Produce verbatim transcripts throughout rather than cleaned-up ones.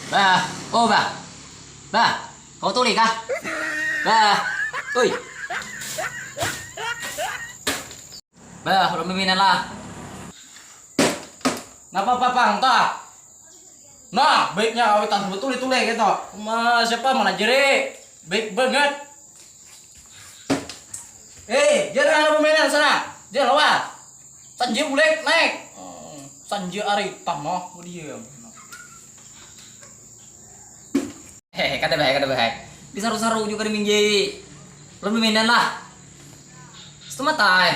Bah, oh bah. Bah, kau tuli kah? Bah, oi. Bah, ulun miminan lah. Napa papang tah? Nah, baiknya kawitan betul itu leh gitu. Ma, siapa mana jeri? Baik banget. Eh, jangan ada pemainan sana. Dia lawan. Sanji bulik naik. Hmm, Sanji ari tah noh, diam. Hehe, kada bahaya, kada bahaya. Disaru-saru juga di minjai. Lebih mainan lah. Setengah tai.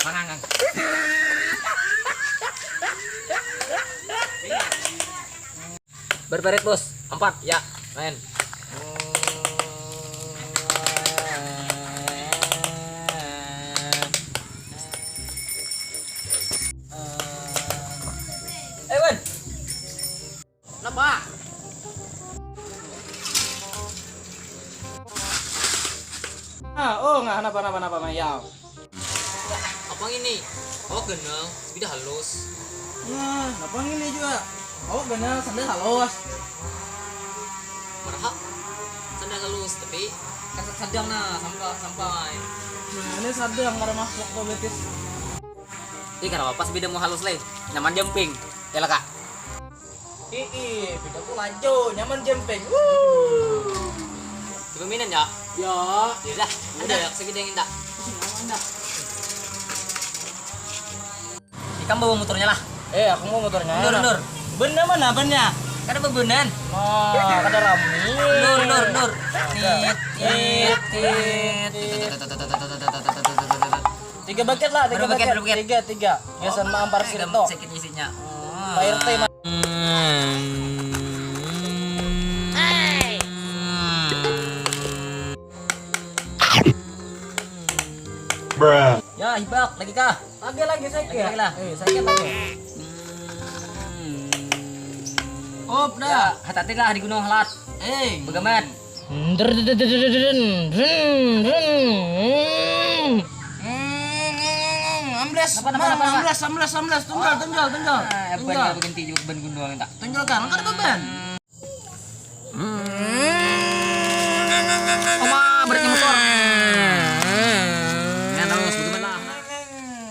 Mangangang. Berbaret bos, empat ya, main. Eh, Wan. Napa? Ah, oh, nggak, napa, napa, napa, Mayau? Apa ini? Oh, genang, sepeda halus. Nah, napa ini juga? Oh, genang, sandal halus. Merahak, sandal halus, tapi kasat sadang nah, sampai, sampai. Nah, ini sadang, kada masuk tuh, betis. Ih, kenapa pas sepeda mau halus, leh? Nyaman jumping. Ya lah, Kak. Ih, ih, bedaku laju, nyaman jempeng. Wuh. Coba minen ya? Ya. Ya dah, udah ya, segini yang indah. Nyaman dah. Ikam bawa motornya lah. Eh, aku mau motornya. Nur, Nur. Benda mana benda? Kada bebenan. Nah, kada rami. Nur, Nur, Nur. Tit, tit, tit. Tiga baket lah, tiga baket, baket. Tiga, tiga. Biasa oh, mampar sirto. Sakit isinya. Pak R T mah. Ya, hibak lagi kah? Lagi, lagi, sakit. Lagi, lagi lah. Eh, sakit lagi. Op dah. Ya, hati-hati lah di gunung, halat. Eh, begamat. Amblas. Napa, napa, napa? Amblas, amblas, amblas, tunggal, tunggal, tunggal. Ah, apa ya, berhenti juga ban gunduang tak? Tunggal kan, kan ada beban. Oma, beratnya motor. Ya, terus, bagaimana?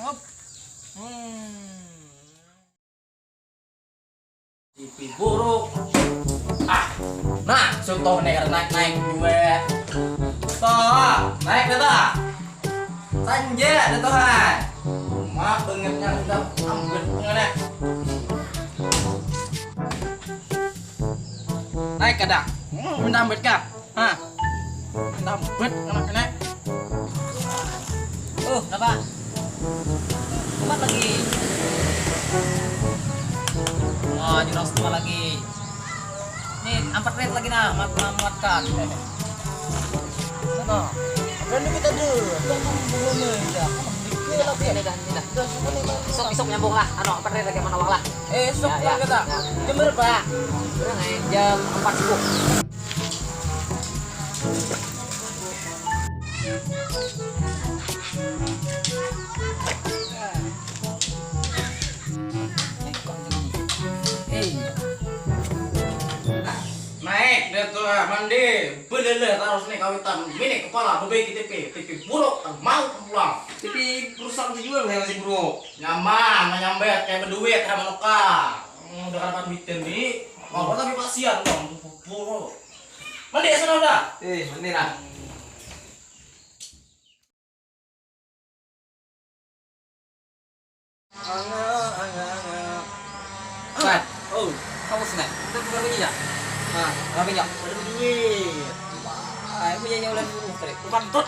Hop. Mimpi buruk. Ah, nah, contoh nih, naik, naik gue. Toh, naik dah, toh. Sanja dah, toh, hai. Mak, bangetnya udah ambet ngene. Naik kada? Hmm, minta ambet kah? Hah? Nambet anak kena. Oh, kenapa? Empat lagi. Wah, jurang semua lagi. Nih, empat menit lagi nah, mat menguatkan. Nah, kan kita dulu. Tunggu dulu nih, ya. Ini dah, ini dah. Isok, isok nyambung lah. Anu, empat menit lagi mana lah. Eh, isok ya, kita. Ya. Jam berapa? Jam empat subuh. Naik deh tuh, ah, mandi. Beleleh terus nih kawitan. Ini kepala bebaiki T V, T V buruk, tak mau pulang. T V rusak dijual ya, masih buruk. Nyaman, menyambet kayak berduit sama nuka. Hmm, udah kada duit di. Mau tapi pasian dong, buruk. Mandi ya sana udah. Eh, mandi lah. Angel, angel, angel. Mat. Oh. Kamu sini. Kita tukar bunyi ya? Nah, rapinya. Ada duit. Wah, aku punya yang ulang dulu tadi. Bukan tot.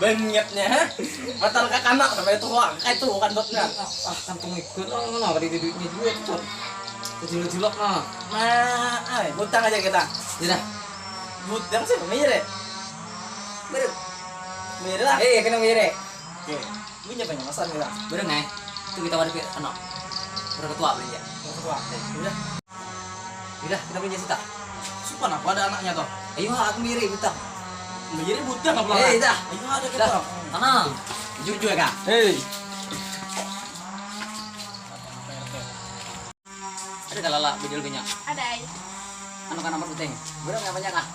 Banyaknya, ha? Matan kakanak sampai tua, kayak itu bukan totnya. Ah, ah, kantong ikut. Oh, no, ada duitnya juga itu, tot. Kejulak-julak, nah. Nah, ay, butang aja kita. Ya dah. Butang sih, pemir ya? Bener. Pemir lah. Eh, kena pemir ya? Oke. Punya banyak masalah kita. Bener nggak? Itu kita wadah pi-, anu. Berapa tua belanja? Berapa tua? Eh, udah. Udah, kita belanja sita. Mana aku ada anaknya toh? Ayo, aku miri butang. Menjadi butang apa? Eh, dah. Ayo, ada kita. Dah. Tenang. Jujur kah? Hei. Ada kalau lah video punya. Ada ai. Anu kan nomor penting. Berapa namanya kah?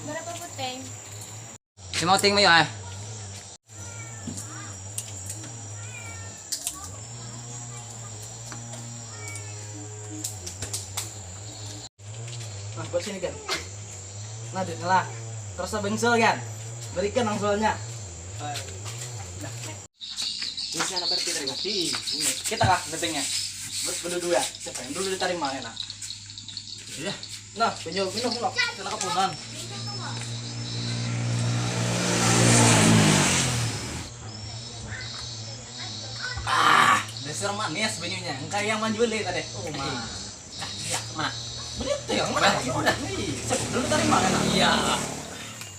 Berapa penting? Si mau ting mayo ah. Nah, buat sini kan. Nah, duitnya lah. Terus bengsul kan. Berikan nang sulnya. Ini si anak R T tadi kan? Ih, ini. Kita kah pentingnya? Berdua. Siapa yang dulu ditarik mana? Iya. Nah, pinjol, pinjol, pinjol. Kena kepunan. Ah, dasar manis banyunya. Engkau yang manjuli tadi. Oh, ma. Ah, iya, ma. Bener tuh yang mana? Udah. Ih, sebelum tadi mana? Iya.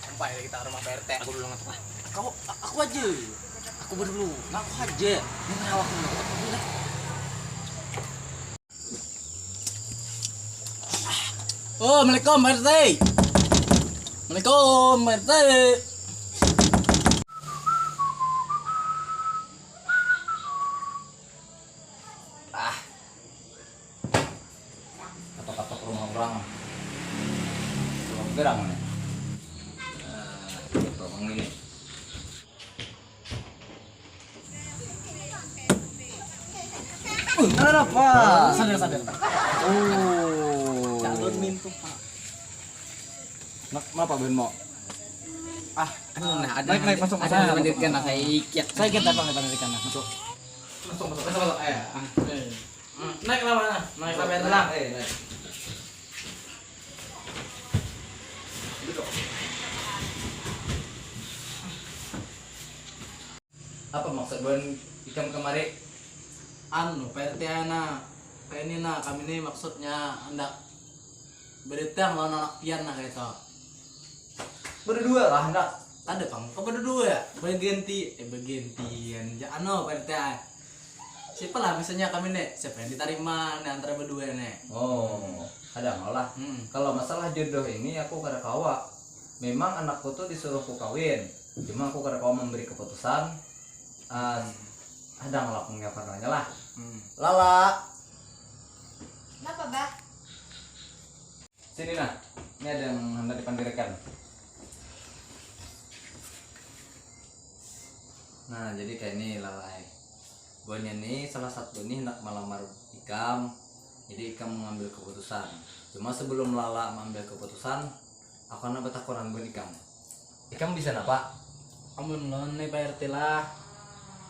Sampai kita ke rumah P R T. Aku dulu ngantuk lah. Kau, a- aku aja. Aku berdulu. Ngaku aja. Ini awak dulu. Aku dulu lah. Oh, assalamualaikum Pak R T. Assalamualaikum Pak R T. Ah, katok-katok rumah orang. Rumah gerang nih. Nah, rumah ini. Uh, kenapa? Sadar, sadar. Oh. Calon mintu, Pak. Nak, kenapa Ben mau? Ah, nah, ada naik, naik, masuk, ada masuk, masuk, lanjutkan masuk. Nah, saya ikut. Saya ikut apa kita lanjutkan, nah, masuk. Masuk, masuk, masuk, masuk. Eh, ah. Eh. Hmm, naik lah, mana? Naik lah, Ben, lah. Eh, naik. Duduk. Apa maksud buhan ikam kemari? Anu, Pak R T, nah, kayak ini, nah, kami ini maksudnya hendak berdatang lawan anak pian, nah, kayak itu. Berdua lah, hendak. Ada pang, kok berdua ya? Berganti, eh, bergantian. Ya, anu, Pak R T, ah. Siapa lah misalnya kami nih? Siapa yang diterima nih antara berdua nih? Oh, ada lah. Hmm. Kalau masalah jodoh ini, aku kada kawa. Memang anakku tuh disuruh ku kawin. Cuma aku kada kawa memberi keputusan. Ah, ada ngelak mengelakkan lah. Hmm. Lala. Kenapa, Bah? Sini nah, ini ada yang hendak dipandirkan. Nah, jadi kayak ini, Lala ai. Buhannya nih salah satu nih hendak melamar ikam. Jadi ikam mengambil keputusan. Cuma sebelum Lala mengambil keputusan, aku nak batakuran buhan ikam. Ikam bisa napa? Amun lawan nih Pak R T lah,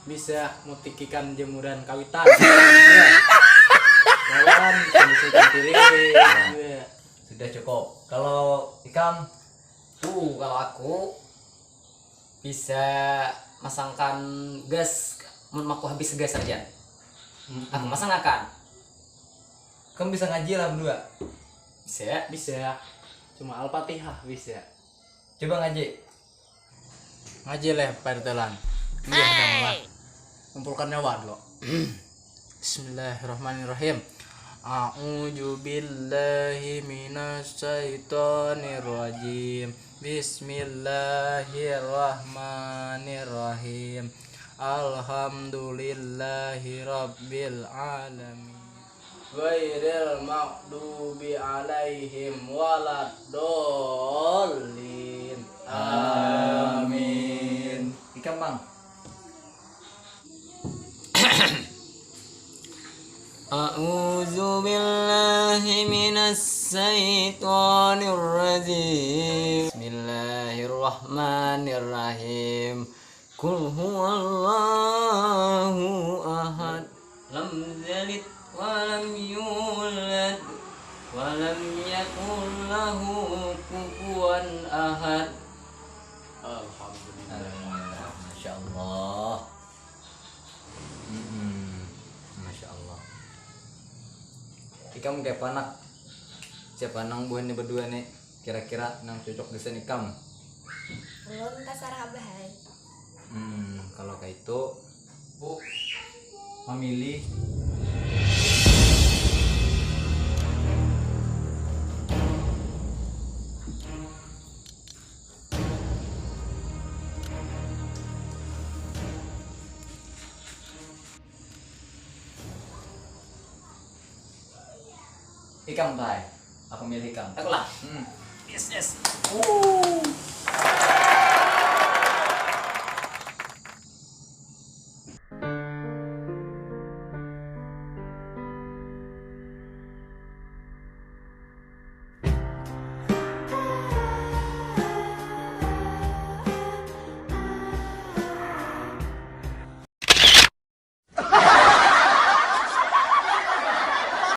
bisa mutikikan jemuran kawitan. Lawan bisa mutikikan piring. Iya. Sudah cukup. Kalau ikam? Uh, kalau aku bisa masangkan gas, mun aku habis gas aja. Mm-mm. Aku masangakan. Ikam bisa ngaji lah berdua? Bisa. Bisa. Cuma Al-Fatihah bisa. Coba ngaji. Ngaji leh, Pak R T lan. Iya, dong lah. Kumpulkan nyawa dulu. Bismillahirrahmanirrahim. A'udzu billahi minasyaitonirrajim. Bismillahirrahmanirrahim. Alhamdulillahi rabbil alamin. Ghairil maghdubi alaihim waladdallin. Amin. Ikam, Bang. A'udzu billahi minasy syaithanir rajim. Bismillahirrahmanirrahim. Qul huwallahu ahad. Lam yalid wa lam yulad wa lam yakul lahu kufuwan ahad. Alhamdulillah. Alhamdulillah. Masya Allah. Mm-mm. Masya Allah. Ikam kayak panak. Siapa nang buhannya berdua nih? Kira-kira nang cocok gasan ikam? Ulun tasarah abah ai. Hmm, kalau kayak itu, Bu, memilih Ikam, Bay. Aku milih ikam. Aku lah. Hmm. Yes, yes.